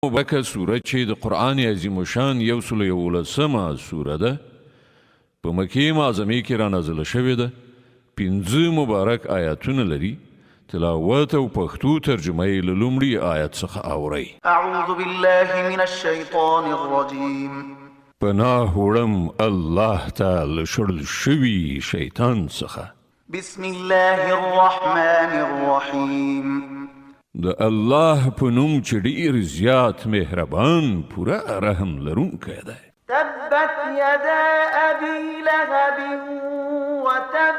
مبارکه سوره چې د قرآن عظیم الشان یو سل یولسمه سوره ده، په مکې معظمې کې را نازله شوې ده، پنځه مبارک آیاتونه لري، تلاوت او پښتو ترجمه یې له لومړي آیت څخه اورئ. اعوذ بالله من الشیطان الرجیم. پناه وړم الله ته له شړل شوي شیطان څخه. بسم الله الرحمن الرحیم. د الله په نوم چې ډیر زیات مهربان پوره رحم لرونکی دی. تبت یدا ابی لهب وتب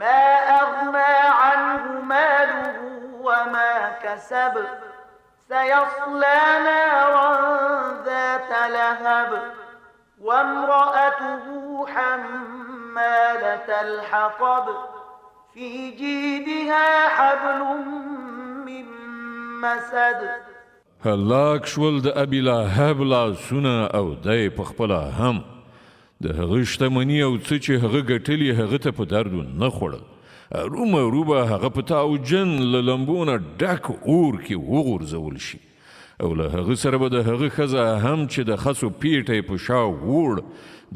ما اغنی عنه ماله وما کسب سیصلی نارا ذات لهب وامرأته حمالة الحطب في جيدها حبل من مسد. هلاک شول د ابي لهب لاسونه او دی په خپله هم، د هغه شتمني او څه چې هغه ګټلي هغه ته په درد نه خوړل، ارومرو به هغه په تاوجن له لمبو نه ډک اور کې وغورځول شي. او له هغه سره به د هغه ښځه هم چې د خسو پیټی په شا ووړ،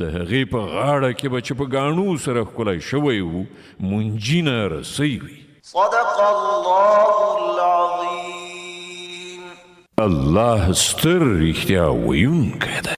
د هغې په غاړه کې به چې په ګاڼو سره ښکلی شوی و، منجینه رسۍ وي. صدق الله العظیم. الله ستر رښتیا ویونکی دی.